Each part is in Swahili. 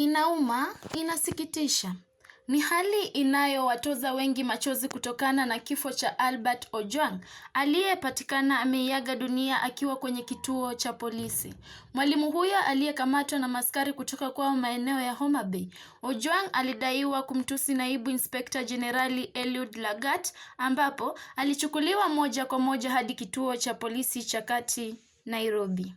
Inauma, inasikitisha. Ni hali inayowatoza wengi machozi kutokana na kifo cha Albert Ojwang aliyepatikana ameiaga dunia akiwa kwenye kituo cha polisi. Mwalimu huyo aliyekamatwa na maskari kutoka kwao maeneo ya Homa Bay. Ojwang alidaiwa kumtusi naibu inspekta jenerali Eliud Lagat ambapo alichukuliwa moja kwa moja hadi kituo cha polisi cha Kati, Nairobi.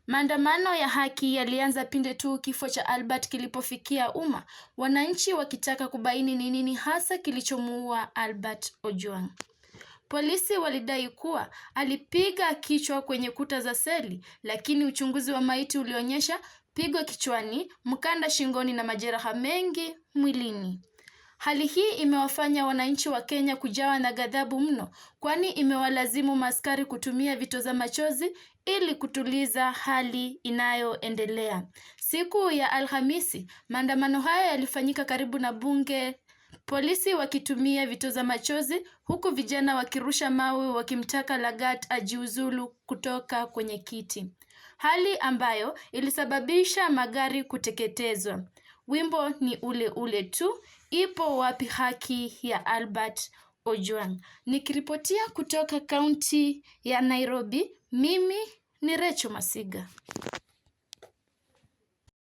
Maandamano ya haki yalianza pinde tu kifo cha Albert kilipofikia umma, wananchi wakitaka kubaini ni nini hasa kilichomuua Albert Ojwang. Polisi walidai kuwa alipiga kichwa kwenye kuta za seli, lakini uchunguzi wa maiti ulionyesha pigo kichwani, mkanda shingoni na majeraha mengi mwilini. Hali hii imewafanya wananchi wa Kenya kujawa na ghadhabu mno, kwani imewalazimu maaskari kutumia vitoza machozi ili kutuliza hali inayoendelea. Siku ya Alhamisi, maandamano haya yalifanyika karibu na bunge, polisi wakitumia vitoza machozi huku vijana wakirusha mawe wakimtaka Lagat ajiuzulu kutoka kwenye kiti, hali ambayo ilisababisha magari kuteketezwa. Wimbo ni ule ule tu, ipo wapi haki ya Albert Ojwang? Nikiripotia kutoka kaunti ya Nairobi, mimi ni Recho Masiga.